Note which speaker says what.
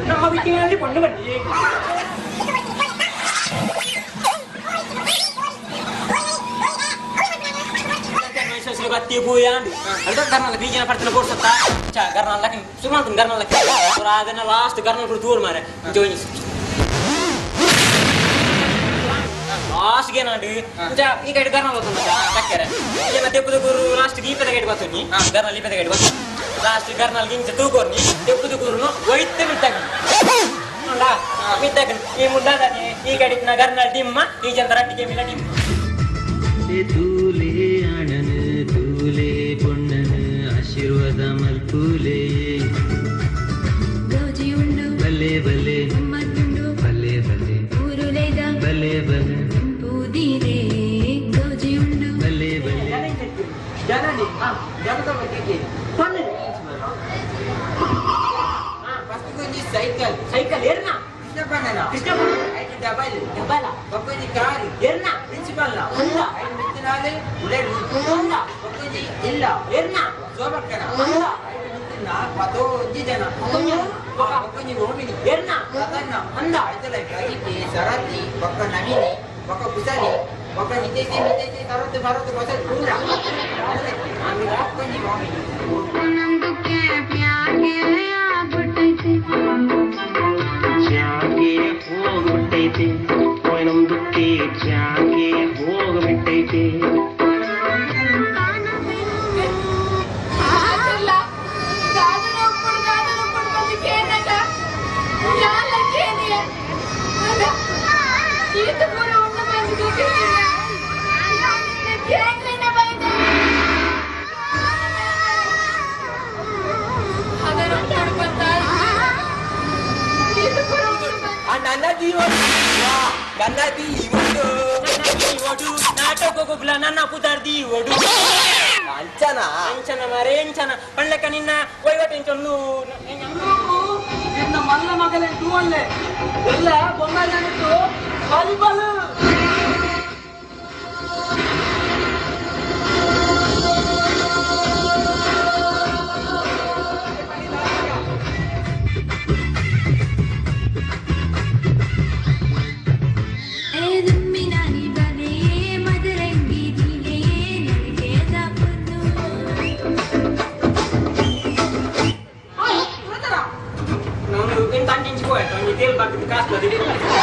Speaker 1: ನಮ್ಮ ವಿಟಿನಲ್ಲಿ ಕೊಂಡು ಬನ್ನಿ. ಬೀಜನ ಪಡ್ತನ ಬೋರ್ಸತ್ತ ಚಾ ಗರ್ನಲ್ ಲಕ್ಕಿ ಸುಮಾರು ಗರ್ನಲ್ ಲಕ್ಕಿ ಅದನ್ನ ಲಾಸ್ಟ್ ಗರ್ನಲ್ ಕೂಡ ದೂರ ಮಾರೆ ಜೋಯಿನಿ ಲಾಸ್ಟ್ ಏನಾಂಡು ಈ ಕಡೆ ಗರ್ನಲ್ ಬರ್ತದೆ ಚಕ್ಕೆರೆ ಈಜನ ದೆಪ್ಪದ ಗುರು ಲಾಸ್ಟ್ ಈಪದ ಗೇಟ್ ಬರ್ತನಿ ಗರ್ನಲ್ ಈಪದ ಗೇಟ್ ಬರ್ತದೆ ಲಾಸ್ಟ್ ಗರ್ನಲ್ ಗಿಂಚ ತೂಕೋರ್ನಿ ದೆಪ್ಪದ ಗುರುನು ಒಯ್ತೆ ಬಿಟ್ಟಾಗ ನೋಡಾ ಬಿಟ್ಟಾಗ ಈ ಮುಂದಾದಾನೆ ಈ ಕಡೆ ಗರ್ನಲ್ ಡಿಮ್ಮ ಈ ಜನ ರಟ್ಟಿಗೆ ಮಿಲ್ಲ ಡಿಮ್ಮ.
Speaker 2: ತೂಲೆ ಅಣನು ತೂಲೆ ಪೊಣ್ಣನು ಆಶೀರ್ವಾದ ಮಲ್ಪುಲೆ
Speaker 3: ಗೌಜಿ ಉಂಡು
Speaker 2: ಬಲೆ ಬಲೆ
Speaker 3: ಗಮ್ಮತ್ತುಂಡು
Speaker 2: ಬಲೆ ಬಲೆ
Speaker 3: ಊರುಲೈದ
Speaker 2: ಬಲೆ ಬಲೆ
Speaker 3: ಪೂದಿರೆ ಗೌಜಿ ಉಂಡು
Speaker 2: ಬಲೆ ಬಲೆ
Speaker 1: ಜನನಿ
Speaker 4: ಜನತ ಬಗ್ಗೆ ಫಸ್ಟ್ ಕೊಂಜಿ ಸೈಕಲ್
Speaker 1: ಸೈಕಲ್ ಏರ್ನ
Speaker 4: ಕೃಷ್ಣಪ್ಪನ
Speaker 1: ಕೃಷ್ಣಪ್ಪ
Speaker 4: ಐದು ಡಬಲ್
Speaker 1: ಡಬಲ
Speaker 4: ಬೊಕ್ಕೊಂಜಿ ಕಾರ್
Speaker 1: ಏರ್ನ
Speaker 4: ಪ್ರಿನ್ಸಿಪಾಲ್
Speaker 1: ಅಲ್ಲ.
Speaker 4: ಐದು ಮಿತ್ತನಾಲೆ ಉಲೆಡ್
Speaker 1: ಅಲ್ಲ.
Speaker 4: ಬೊಕ್ಕೊಂಜಿ ಇಲ್ಲ
Speaker 1: ಏರ್ನ
Speaker 4: ಸೋಮಕ್ಕನ
Speaker 1: ಅಲ್ಲ.
Speaker 4: ಐದು ಮಿತ್ತನ ಪತೋಂಜಿ ಜನ
Speaker 1: ಪತ್ತೊಂಜಿ ಜನ.
Speaker 4: ಬೊಕ್ಕೊಂಜಿ ನೋಮಿನಿ
Speaker 1: ಏರ್ನ
Speaker 4: ರತನ್ನ
Speaker 1: ಅಂದ.
Speaker 4: ಐತಲ ಪ್ರದೀಪಿ ಸರತಿ ಬೊಕ್ಕ ನವೀನಿ ಬೊಕ್ಕ ಕುಸಲಿ ಬೊಕ್ಕ ನಿತೇಶಿ ಮಿತೇಶಿ ಸರತ್ ಭರತ್ ಹೊಸತ್ ಪೂರ ಬೊಕ್ಕೊಂಜಿ ನೋಮಿನಿ.
Speaker 2: ಜಾಗೆ ಹೋಗ್ಬಿಟ್ಟೈತೆ ನಮ್ದುಕ್ಕೆ ಜಾಗೆ ಹೋಗ್ಬಿಟ್ಟೈತೆ.
Speaker 1: ನಾಟಕ ನನ್ನ ಪುದಾರ್ದಿ ಒಡು
Speaker 4: ಅಂಚನ
Speaker 1: ಅಂಚನ ಮಾರೆ ಎಂಚನ ಪಳ್ಳಕ ನಿನ್ನ ವಹಿವಾಟು
Speaker 5: ನಿನ್ನ ಮಲ್ಲ ಮಗಲೇ ತೂವಲ್ಲೆ ಎಲ್ಲ ಬೊಂಬೈ ಜನಿತ್ತು ವಾಲಿಬಾಲ್.
Speaker 1: ನಾನು ಎಂತ ಅಂಚಿಂಚಿ ಹೋಯ್ತು ಒಂಜಿ ತೇಲ್ ಬಾಕಿದ್ದು ಕಾಸ್ತು.